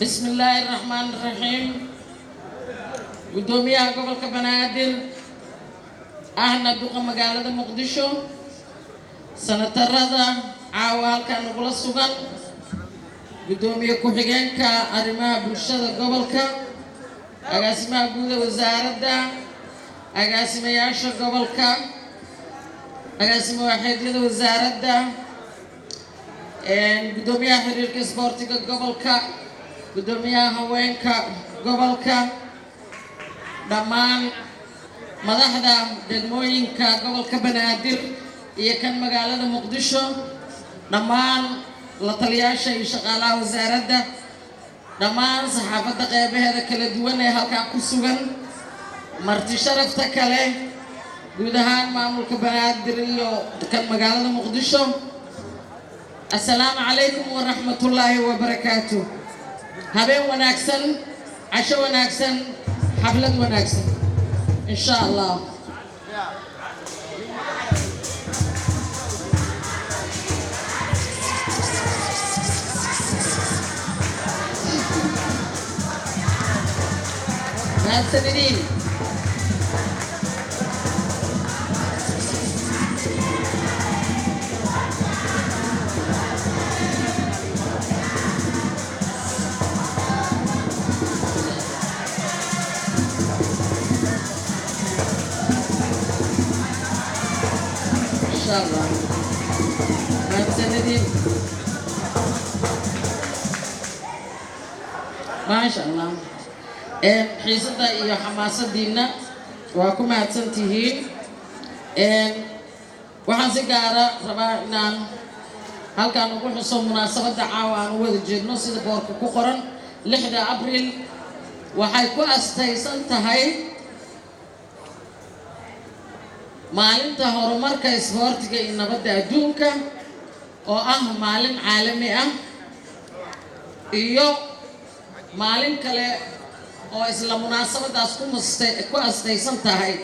Bismi illaahi raxmaan raxiim. Guddoomiyaha gobolka Banaadir ahna duqa magaalada Muqdisho, sanatarada caawa halkan nagula sugan, guddoomiye ku-xigeenka arrimaha bulshada gobolka, agaasimaha guuda wasaaradda, agaasimayaasha gobolka, agaasimo waaxeedyada wasaaradda, guddoomiyaha xiriirka isboortiga gobolka, guddoomiyaha haweenka gobolka, dhammaan madaxda degmooyinka gobolka Banaadir iyo kan magaalada Muqdisho, dhammaan la taliyaasha iyo shaqaalaha wasaaradda, dhammaan saxaafadda qeybaheeda kala duwan ee halkan ku sugan, marti sharafta kale, guud ahaan maamulka Banaadir iyo kan magaalada Muqdisho, assalaamu calaykum waraxmatullaahi wabarakaatu. Habeen wanaagsan, casho wanaagsan, xaflad wanaagsan insha Allah. Mahadsanidin. Insha Allah, mahadsanidin. Maasha Allah, xiisada iyo xamaasadiina waa ku mahadsan tihiin. Waxaan si gaara rabaa inaan halkaan ugu xuso munaasabadda caawa aan u wada jeedno. Sida boorka ku qoran, 6da Abril waxay ku astaysan tahay maalinta horumarka isboortiga iyo nabadda adduunka, oo ah maalin caalami ah, iyo maalin kale oo isla munaasabadaas ku astaysan tahay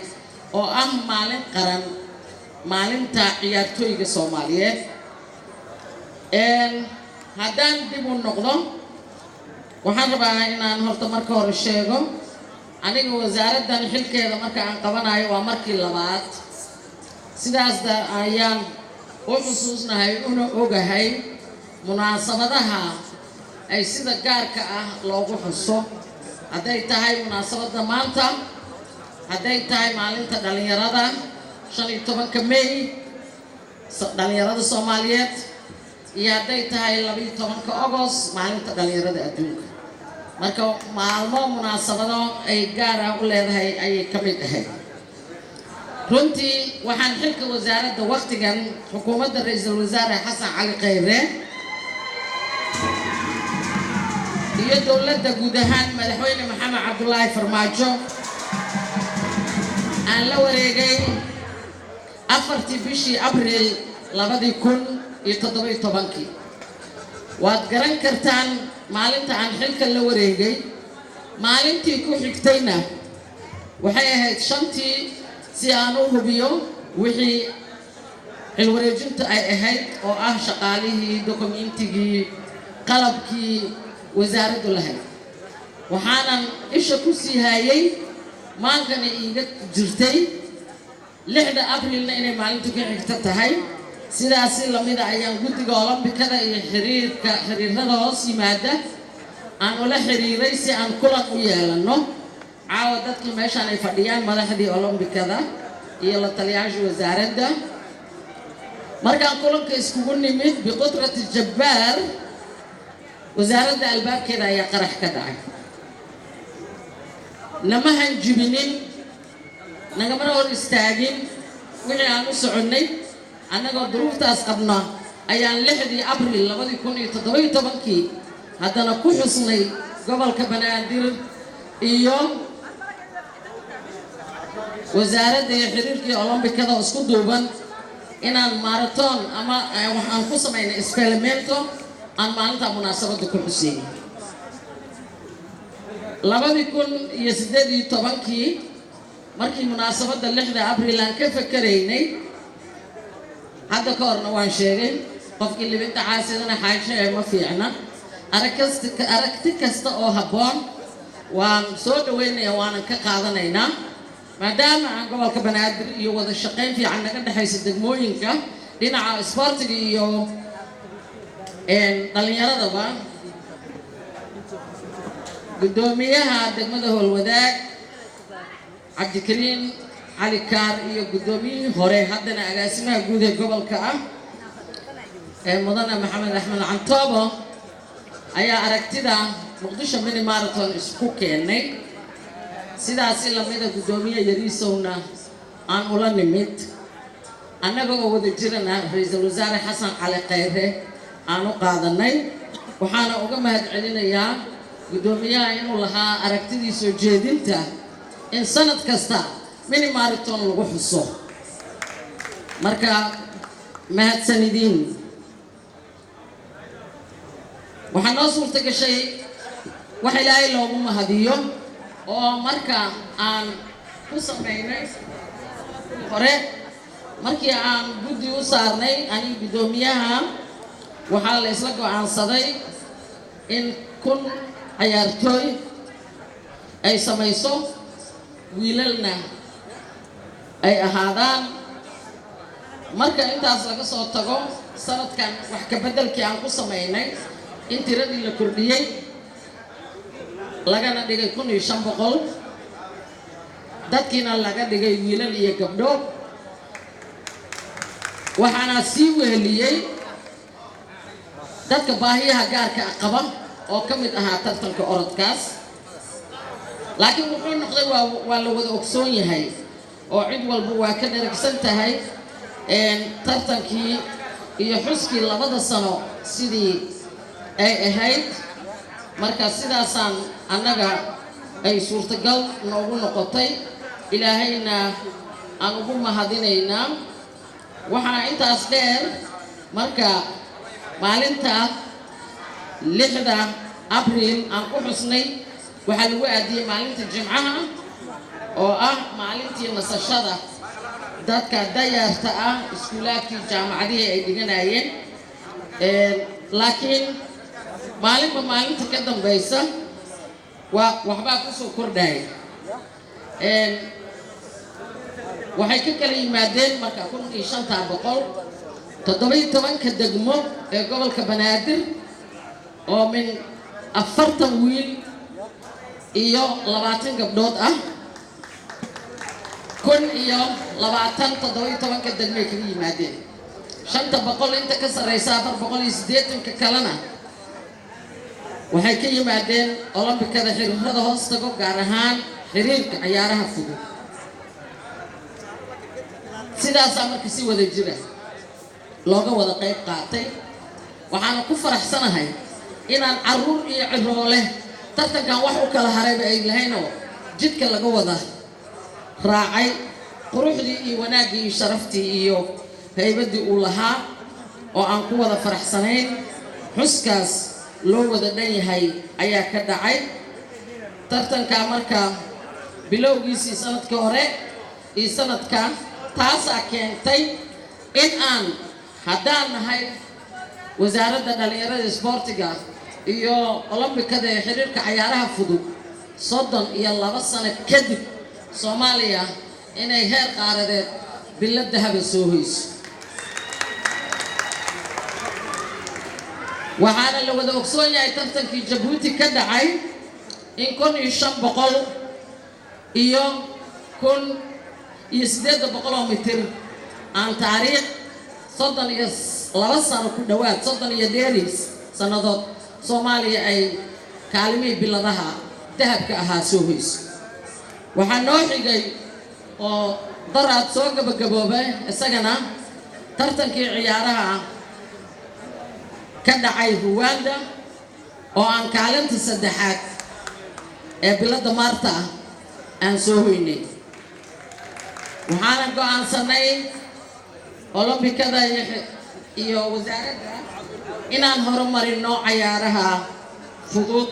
oo ah maalin qaran, maalinta ciyaartooyga Soomaaliyeed. Haddaan dib u noqdo, waxaan rabaa inaan horta marka hore sheego, aniga wasaaraddan xilkeeda marka aan qabanayo waa markii labaad. Sidaas ayaan u xusuusnahay una ogahay munaasabadaha ay sida gaarka ah loogu xuso, hadday tahay munaasabadda maanta, hadday tahay maalinta dhallinyarada 15-ka May, dhallinyarada Soomaaliyeed, iyo hadday tahay 12-ka Ogost, maalinta dhallinyarada adduunka. Marka maalmo munaasabado ay gaar ah u leedahay ayay ka mid ahayd. Runtii waxaan xilka wasaaradda wakhtigan xukuumadda ra-iisul wasaare Xasan Cali Khayre iyo dowladda guud ahaan madaxweyne Maxamed Cabdulaahi Farmaajo aan la wareegay 4-tii bishii Abriil 2017-kii. Waad garan kartaan maalinta aan xilka la wareegay, maalintii ku xigtayna waxay ahayd 5-tii, si aan u hubiyo wixii xilwareejintu ay ahayd, oo ah shaqaalihii, dokumentigii, qalabkii wasaaraddu lahayd. Waxaanan isha ku sii hayay, maankana iiga jirtay, 6da Abrilna inay maalintu ka xigto tahay. Sidaasi lamida ayaan guddiga olombikada iyo xiriirka xiriirada hoos yimaada aan ula xiriiray si aan kulan u yeelanno. Caawa dadkii meeshaan ay fadhiyaan madaxdii olombikada iyo la taliyaasha wasaaradda. Markaan kulanka iskugu nimid, biqudrati jabbaar, wasaaradda albaabkeeda ayaa qarax ka dhacay. Nama hanjibinin, nagamana hor istaagin wixii aan u soconnay. Annagoo duruuftaas qabna ayaan 6dii Abril 2017-kii haddana ku xusnay gobolka Banaadir iyo wasaaradda iyo xiriirkii olombikada oo isku duuban inaan marathon ama waxaan ku samaynay experimento aan maalintaa munaasabadda ku xuseeyey. 2018-kii markii munaasabadda 6da Abril aan ka fakeraynay, hadda ka horna waan sheegay, qofkii libinta caasidana xaasho ee ma fiicna. Aragti kasta oo habboon waan soo dhaweynaya, waanan ka qaadanaynaa, maadaama aan gobolka Banaadir iyo wada shaqayn fiican naga dhexaysa degmooyinka dhinaca isboortiga iyo dhallinyaradaba. Guddoomiyaha degmada Howlwadaag Cabdikariin Cali Kaar iyo guddoomiyihii hore, haddana agaasimaha guud ee gobolka ah ee mudane Maxamed Axmed Cantoobo ayaa aragtida Muqdisho Mini Marathon isku keenay. Sidaasi lamida guddoomiye Yariisowna aan ula nimid, annaga oo wada jirana Ra-iisul Wasaare Xasan Cali Khayre aan u qaadanay. Waxaana uga mahad celinayaa guddoomiyaha inuu lahaa aragtidii soo jeedinta in sanad kasta mini marathon lagu xuso. Marka mahadsanidiin. Waxaa noo suurta gashay wax Ilaahay loogu mahadiyo oo marka aan ku samaynay hore, markii aan guddi u saarnay aniga guddoomiyaha, waxaa la isla go-aansaday in 1000 cayaartooy ay samayso, wiilalna ay ahaadaan. Marka intaas laga soo tago, sanadkan wax ka beddelkii aan ku samaynay in tiradii la kordhiyey, lagana dhigay 1500, dadkiina laga dhigay wiilal iyo gabdho. Waxaana sii weheliyey dadka baahiyaha gaarka qaba oo ka mid ahaa tartanka orodkaas. Laakiin wuxuu noqday waa la wada ogsoon yahay oo cid walba waa ka dheragsan tahay tartankii iyo xuskii 2da sano sidii ay ahayd. Marka sidaasaan annaga ay suurtagal noogu noqotay, Ilaahayna aan ugu mahadinaynaa. Waxaa intaas dheer, marka maalinta 6da Abriil aan ku xusnay waxaa lagu aadiyey maalinta Jimcaha oo ah maalintii nasashada dadka dayarta ah, iskuulaadkii, jaamacadihii ay dhiganayeen. Laakiin maalinba maalinta ka dambaysa waa waxbaa kusoo kordhaya. Waxay ka kala yimaadeen marka 1500 17ka degmo ee gobolka Banaadir oo min 40 wiil iyo 20 gabdhood ah. 1020 17ka degmoay kaga yimaadeen. 500 inta ka sarreysa, 480ka kalena waxay ka yimaadeen Olombikada xiriirada hoos tago, gaar ahaan xiriirka ciyaaraha fudud. Sidaasaa marka si wada jira looga wada qayb qaatay. Waxaana ku faraxsanahay inaan carruur iyo ciroole tartankan wax u kala harayba ay lahaynoo jidka laga wada raacay quruxdii iyo wanaaggii iyo sharaftii iyo haybaddii uu lahaa oo aan ku wada faraxsanayn. Xuskaas loo wada dhan yahay ayaa ka dhacay tartankaa marka bilowgiisii sanadka hore iyo sanadka. Taasaa keentay in aan haddaan nahay wasaaradda dhallinyarada, isboortiga iyo Olombikada ee xiriirka cayaaraha fudud, 32 sano kadib Soomaaliya inay heer qaaradeed bilo dahaba soo hoyso. Waxaana la wada ogsoon yahay tartankii Jabuuti ka dhacay in 1500 iyo 1800 oo mitir aan taariikh 32 sano ku dhowaad, 30 iyo dheeris sannadood, Soomaaliya ay kaalimihii biladaha dahabka ahaa soo hoyso. Waxaa noo xigay oo daraad soo gabagaboobay isagana tartankii ciyaaraha ka dhacay Ruwanda oo aan kaalinta saddexaad ee bilada maarta ah aan soo hoynay. Waxaana go-aansanay Olombikada iyo wasaaradda inaan horumarino cayaaraha fudud.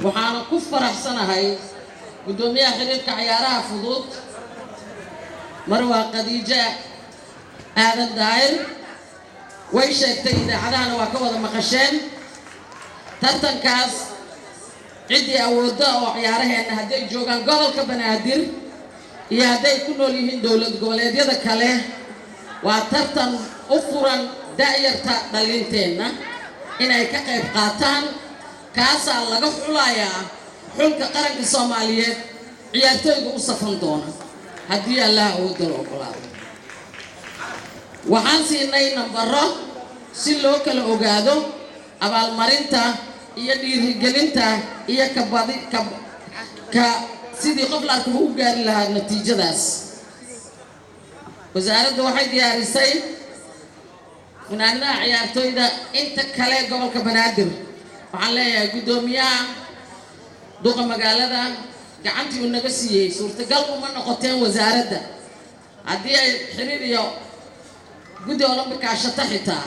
Waxaana ku faraxsanahay guddoomiyaha xiriirka cayaaraha fudud, Marwa Khadiija Aadan Daahir, way sheegtay, idaacadahana waa ka wada maqasheen. Tartankaas ciddii awoodda oo ciyaaraheenna, hadday joogaan gobolka Banaadir iyo hadday ku nool yihiin dowlad goboleedyada kale, waa tartan u furan da'yarta dhalinteenna inay ka qayb qaataan. Kaasaa laga xulayaa xulka qaranka Soomaaliyeed ciyaartooyga u safan doona, haddii Allah awoodda la ogolaado. Waxaan siinay nambaro si loo kala ogaado abaalmarinta iyo dhiirigelinta iyo kabadi ka sidii qof la arkaba u gaari lahaa natiijadaas. Wasaaradda waxay diyaarisay funaanadaha ciyaartooyda. Inta kale gobolka Banaadir, waxaan leeyahay guddoomiyaha duqa magaalada gacantii uu naga siiyey suurtagal uma noqoteen wasaaradda haddii ay xiriir iyo guddi olombikaashata xitaa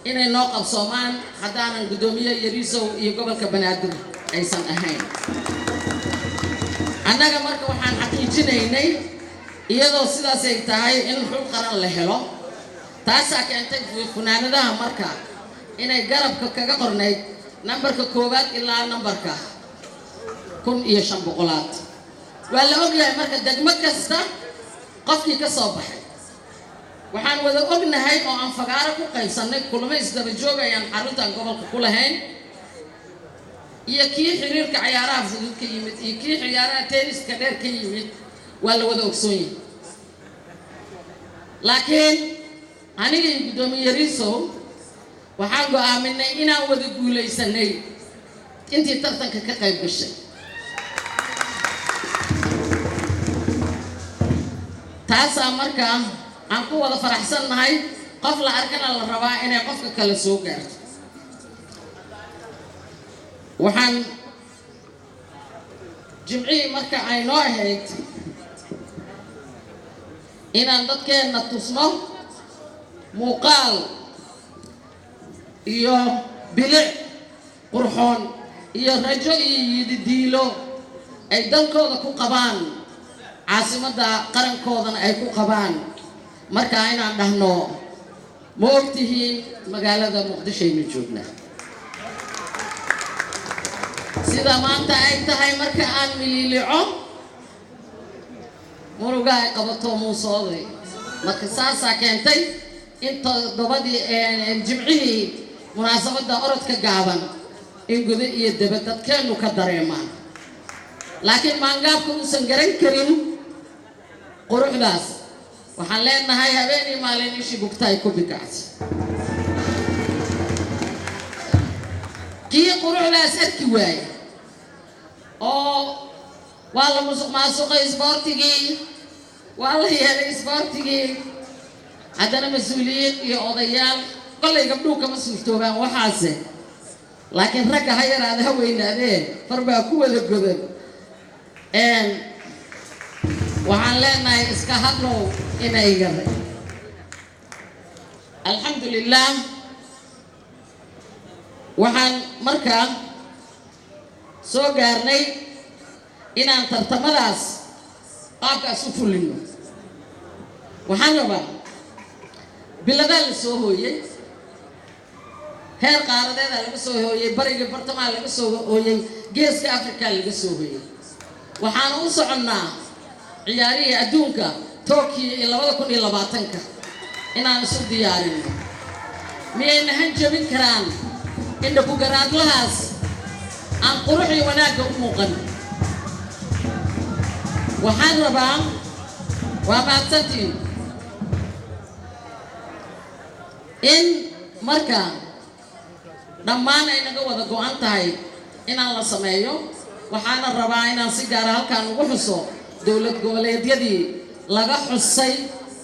inay noo qabsoomaan haddaanan guddoomiye Yariisow iyo gobolka Banaadir aysan ahayn. Annaga marka waxaan xaqiijinaynay, iyadoo sidaasay tahay, in xul qaran la helo. Taasaa keentay funaanadaha marka inay garabka kaga qornayd nambarka koowaad ilaa nambarka 1500aad. Waa la ogyahay marka degmo kasta qofkii ka soo baxay. Waxaan wada ognahay oo aan fagaaro ku qaybsannay kulamo isdaba joog ayaan xaruntan gobolka ku lahayn, iyo kii xiriirka ciyaaraha fudud ka yimid iyo kii ciyaaraha tenniska dheer ka yimid, waa la wada ogsoon yahay. Laakiin aniga iyo guddoomiye Yariisow waxaan go'aaminay inaan wada guulaysanay intii tartanka ka qayb gashay. Taasaa markaa aan ku wada faraxsannahay. Qof la arkana la rabaa inay qofka kale soo gaarto. Waxaan jimcihii marka ay noo ahayd inaan dadkeenna tusno muuqaal iyo bilic qurxoon iyo rajo iyo yididiilo ay dalkooda ku qabaan, caasimadda qarankoodana ay ku qabaan. Markaa inaan dhahno, ma ogtihiin magaalada Muqdishoaynu joognaa sida maanta ay tahay? Marka aan miliilico muruga ay qabato muusooday. Marka saasaa keentay in toddobadii jimcihii munaasabadda orodka gaaban in guda iyo deba dadkeennu ka dareemaan, laakiin maangaabka uusan garan karin quruxdaas. Waxaan leenahay habeenii maalin ishii bugta ay ku bikacso. Kii quruxdaas arki waaye oo waa la musuq maasuqay isboortigii, waa la yeelay isboortigii, haddana mas-uuliyiin iyo odayaal kollay gabdhuhu kama suurtoobaan waxaase, laakiin ragga ha yaraada ha weynaadee far baa ku wada godan. Waxaan leenahay iska hadlow inay garay. Alxamdu lilah, waxaan markaa soo gaarnay inaan tartamadaas qaabkaas u fulino. Waxaan rabaa biladaa la soo hooyey, heer qaaradeedaa laga soo hooyey, bariga bartamaha laga soo hooyey, geeska Africa laga soo hooyey. Waxaana u soconnaa ciyaarihii adduunka Tokyo iyo 2020-ka inaan isu diyaarino. Miyayna hanjabin karaan indha ku garaadlahaas aan quruxii wanaagga u muuqan? Waxaan rabaa, waa mahadsantiin, in marka dhammaan ay naga wada go-an tahay inaan la sameeyo. Waxaana rabaa inaan si gaara halkaan ugu xuso dowlad goboleedyadii laga xusay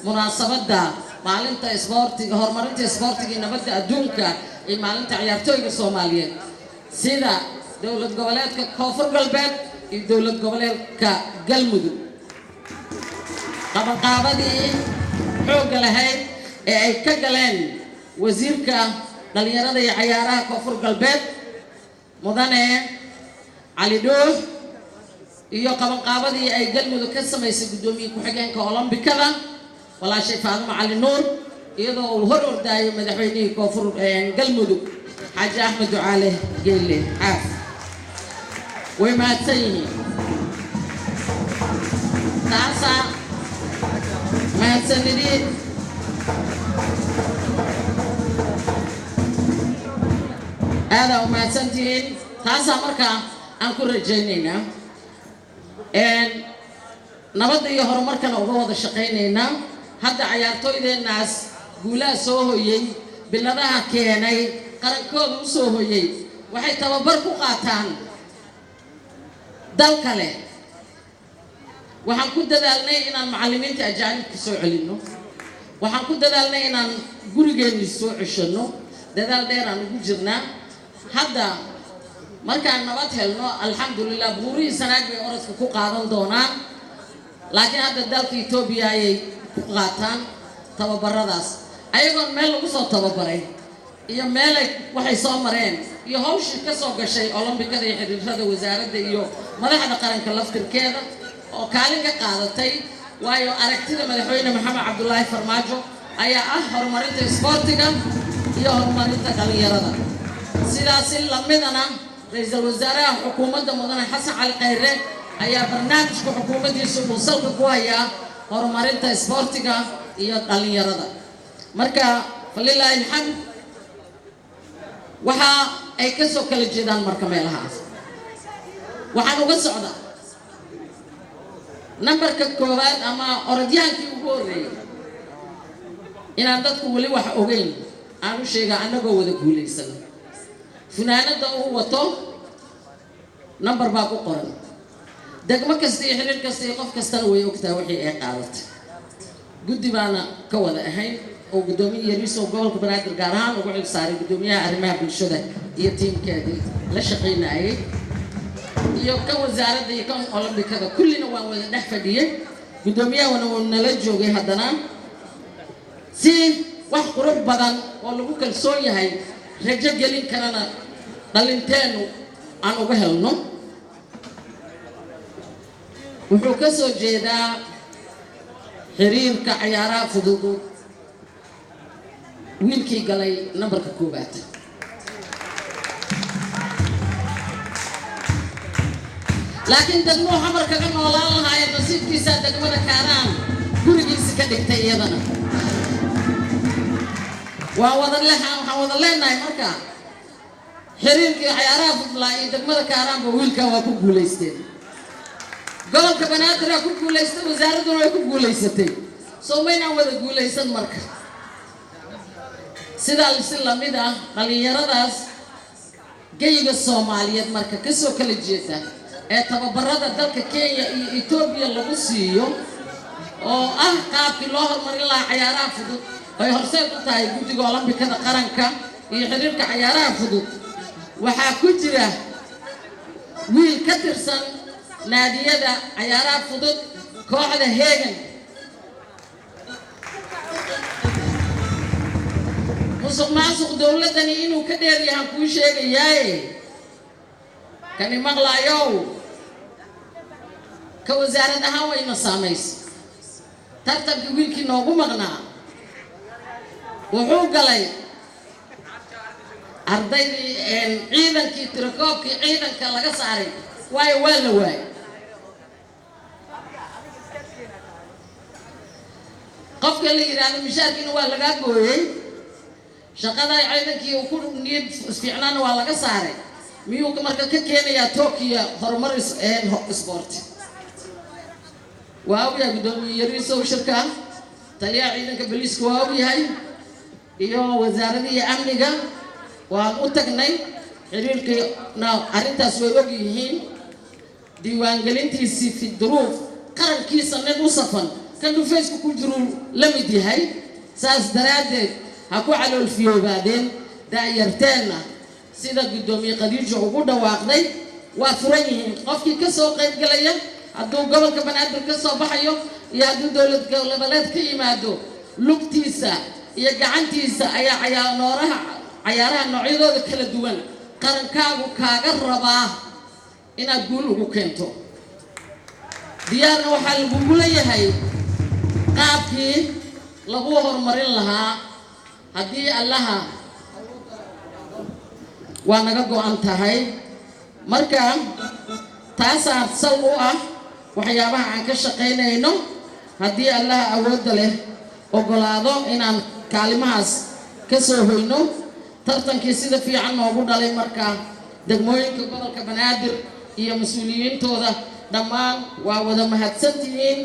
munaasabadda maalinta isboortiga, horumarinta isboortiga iyo nabadda adduunka iyo maalinta ciyaartooyga Soomaaliyeed, sida dowlad goboleedka Koonfur Galbeed iyo dowlad goboleedka Galmudug, qabanqaabadii xoogga lahayd ee ay ka galeen wasiirka dhallinyarada iyo cayaaraha Koonfur Galbeed mudane Cali Dhuux iyo qabanqaabadii ay Galmudug ka samaysay guddoomiye ku-xigeenka olombikada walaashay Faadimo Cali Nuur, iyadoo uu hor ordaayo madaxweynihii Koonfur Galmudug Xaaji Axmed Ducaale Geelle Xaaf. Way mahadsan yihiin, taasaa mahadsanidii. Aadaa u mahadsantihiin. Taasaa markaa aan ku rajaynaynaa, nabadda iyo horumarkana uga wada shaqaynaynaa. Hadda cayaartooydeennaas guulaha soo hoyey, biladaha keenay, qarankooda u soo hoyey, waxay tababar ku qaataan dal kale. Waxaan ku dadaalnay inaan macallimiinta ajaanibka soo celinno, waxaan ku dadaalnay inaan gurigeenni soo ceshanno. Dadaal dheer aan ugu jirnaa. Hadda markaan nabad helno, alxamdulilah, buurihii Sanaag bay orodka ku qaadan doonaan, laakiin hadda dalka Etoobiya ayay ku qaataan tababaradaas, ayagoon meel lagu soo tababaray iyo meelay waxay soo mareen iyo hawshii ka soo gashay Olombikada iyo xiriirada wasaaradda iyo madaxda qaranka laftirkeeda oo kaalin ka qaadatay. Waayo, aragtida Madaxweyne Maxamed Cabdulaahi Farmaajo ayaa ah horumarinta isboortiga iyo horumarinta dhallinyarada. Sidaasi lamidana ra-iisul wasaaraha xukuumadda, Mudane Xasan Cali Khayre, ayaa barnaamijka xukuumaddiisa uu salka ku hayaa horumarinta isboortiga iyo dhallinyarada. Marka falilaahi alxamd, waxa ay ka soo kala jeedaan marka meelahaas. Waxaan uga socdaa nambarka koowaad ama orodyahankii ugu horreeyey, inaan dadku weli wax ogeyn aan u sheegaa. Annagoo wada guulaysan, funaanadda uu wato number baa ku qoran. Degmo kasta iyo xiriir kasta iyo qof kastana way ogtahay wixii ay qaadatay. Guddi baana ka wada ahayn oo guddoomiye Yariiso gobolka Banaadir gaar ahaan ugu xil saaray, guddoomiyaha arrimaha bulshada iyo tiimkeedii la shaqaynayay iyo kan wasaaradda iyo kan Olombikada, kullina waan wada dhex fadhiyey. Guddoomiyahana wuu nala joogay. Haddana si wax qurux badan oo lagu kalsoon yahay, rajo gelin karana dhalinteennu aan uga helno. Wuxuu ka soo jeedaa xiriirka cayaaraha fududud, wiilkii galay nambarka koowaad. Laakiin degmuu Xamar kaga noolaan lahaaye, nasiibkiisaa degmada Kaaraan gurigiisi ka dhigtay. Iyadana waa wada le, waxaan wada leenahay marka xiriirkii cayaaraha fudlaa iyo degmada Kaaraanba wiilkan waa ku guulaysteen. Gobolka Banaadir aa ku guulaystay, wasaaradduna way ku guulaysatay. Soo maynaan wada guulaysan? Marka sidaa si lamid ah dhallinyaradaas geyiga Soomaaliyeed marka kasoo kala jeeda ee tababarada dalka Kenya iyo Etoobiya lagu siiyo, oo ah qaabkii loo horumarin lahaa cayaaraha fudud, ay horseed u tahay guddiga Olombikada qaranka iyo xiriirka cayaaraha fudud, waxaa ku jira wiil ka tirsan naadiyada cayaaraha fudud, kooxda Heegan. Musuq maasuq dowladdani inuu ka dheer yahaan kuu sheegayaaye, kani maqlaayow, ka wasaarad ahaan wayna saamaysa. Tartankii wiilkii noogu maqnaa wuxuu galay ardaydii ciidankii, tirakoobkii ciidanka laga saaray, waayo waa la waayay. Qofka la yidhaahdo mishaarkiina waa lagaa gooyey, shaqada ciidankii uu ku niyad fiicnaana waa laga saaray, miyuu marka ka keenayaa Tokyo horumar sport? Waa ogyahay guddoomiye Yariisow shirka, taliyaha ciidanka boliiska waa ogyahay iyo wasaaradihii amniga. Waan u tagnay xiriirkiina, arrintaas way og yihiin. Diiwaangelintiisii fi duruuf qarankiisa nin u safan kan dhufeysku ku jiruu la mid yahay. Saas daraaddeed ha ku caloolfiyoobaadeen da'yarteenna. Sida guddoomiye Khadiijo ugu dhawaaqday, waa furan yihiin qofkii ka soo qaybgalaya, hadduu gobolka Banaadir ka soo baxayo iyo hadduu dowlad goboleed ka yimaado. Lugtiisa iyo gacantiisa ayaa cayaarnooraha cayaaraha noocyadooda kala duwan qarankaagu kaaga rabaa inaad guul ugu keento. Diyaarna waxaa lagugula yahay qaabkii lagu horumarin lahaa haddii Allaha Waa naga go'an tahay. Marka taasaa sal u ah waxyaabaha aan ka shaqaynayno haddii Allaha awoodda leh ogolaado inaan kaalimahaas ka soo hoyno tartankii sida fiican noogu dhalay. Marka degmooyinka gobolka Banaadir iyo mas-uuliyiintooda dhammaan waa wada mahadsantihiin.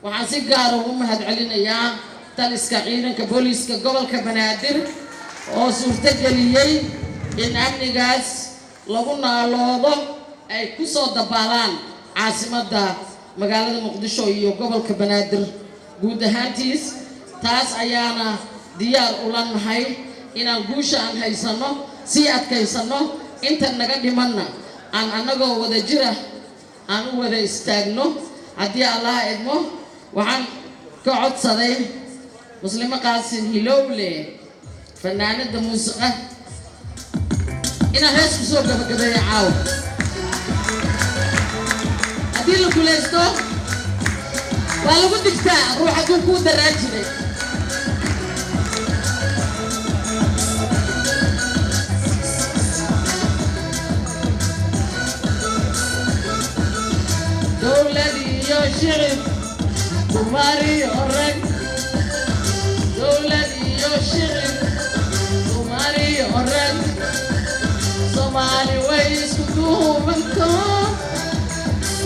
Waxaan si gaara ugu mahad celinayaa taliska ciidanka booliiska gobolka Banaadir oo suurtogeliyey in amnigaas lagu naaloodo ay ku soo dabaalaan caasimadda magaalada Muqdisho iyo gobolka Banaadir guud ahaantiis. Taas ayaana diyaar ula nahay inaan guusha aan haysanno sii adkaysanno, inta naga dhimanna aan annagoo wada jira aan u wada istaagno haddii Allaha idmo. Waxaan ka codsaday Muslimo Qaasim Hilowle, fanaanada muusiqa, inaan hees ku soo gabagabeeyo caawa. Haddii la guulaysto waa lagu digtaa ruux hadduu kuu daraa jiray. Dowlad iyo shicib, dumar iyo rag, dowlad iyo shicib, dumar iyo rag, Soomaali way isku duubanto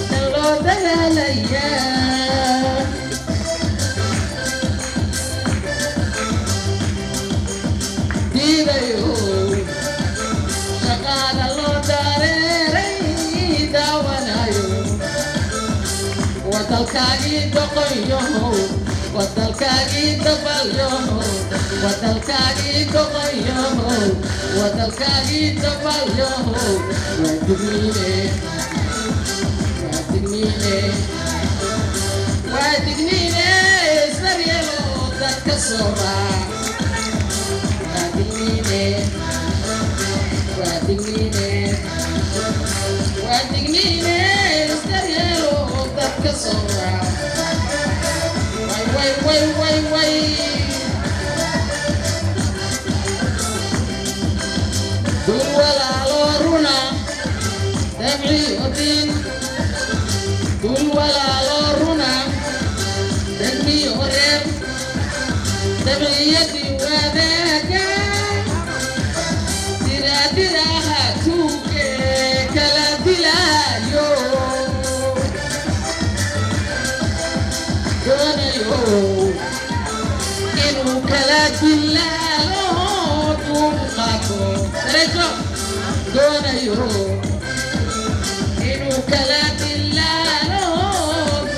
tan loo dadaalayaa. Diidayo shaqaada loo dareeray daawanayo, wadalkaagii doqonyahow, wadalkaagii dabalyahow, wadalkaagii doqonyahow, wadalkaagii dabalyahow. Waa digniine, waa digniine, waa digniine, isdaryeelo dadka soo raac. Waa digniine, waa digniine, waa digniine, isdaryeelo dadka soo raac. Way way way way way. Dul walaalo runa dabciyo diin, dul walaalo runa degmiyo reer dabciyadii wadaaga diraadiraha tuuge kala dilaayo doonayo inuu kala dilaalo dulqaato darejo, doonayo inuu kala dilaalo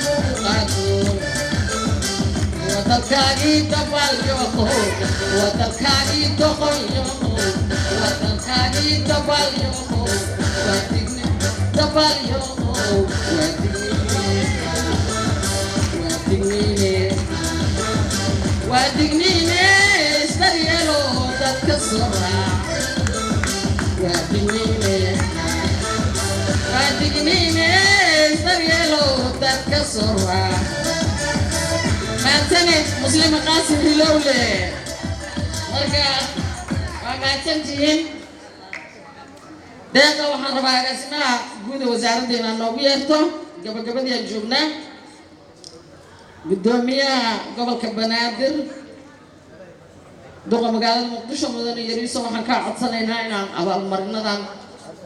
dulqaato. Wadalkaagii dabalyoho, wadalkaagii doqonyoho, wadalkaagii dabalyoho, waa digni dabalyoho. Waa digniine, waa digniine, waa digniine, isdaryeelo dadka soo raac. Waa digniine, waa digniine, isdaryeelo dadka soo raac. Mahadsanid Muslima Qaasim Hilowle. Marka waa mahadsantihiin. Deeqa, waxaan rabaa agaasimaha guud ee wasaaradda inaad noogu yeerto. Gabagabadii aan joognaa. Guddoomiyaha gobolka Banaadir, duqa magaalada Muqdisho, mudane Yariiso, waxaan kaa codsanaynaa inaan abaalmarinadan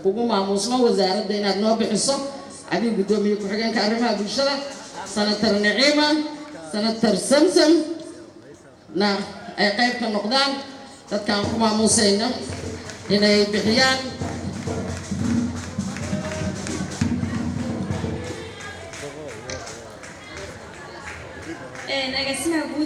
kugu maamuusno wasaaradda inaad noo bixiso, adiga, guddoomiye ku-xigeenka arrimaha bulshada Senator Naciima, Senator Samsam na ay qayb ka noqdaan dadkaan ku maamuusayno inay bixiyaan. Agaasimaha guud.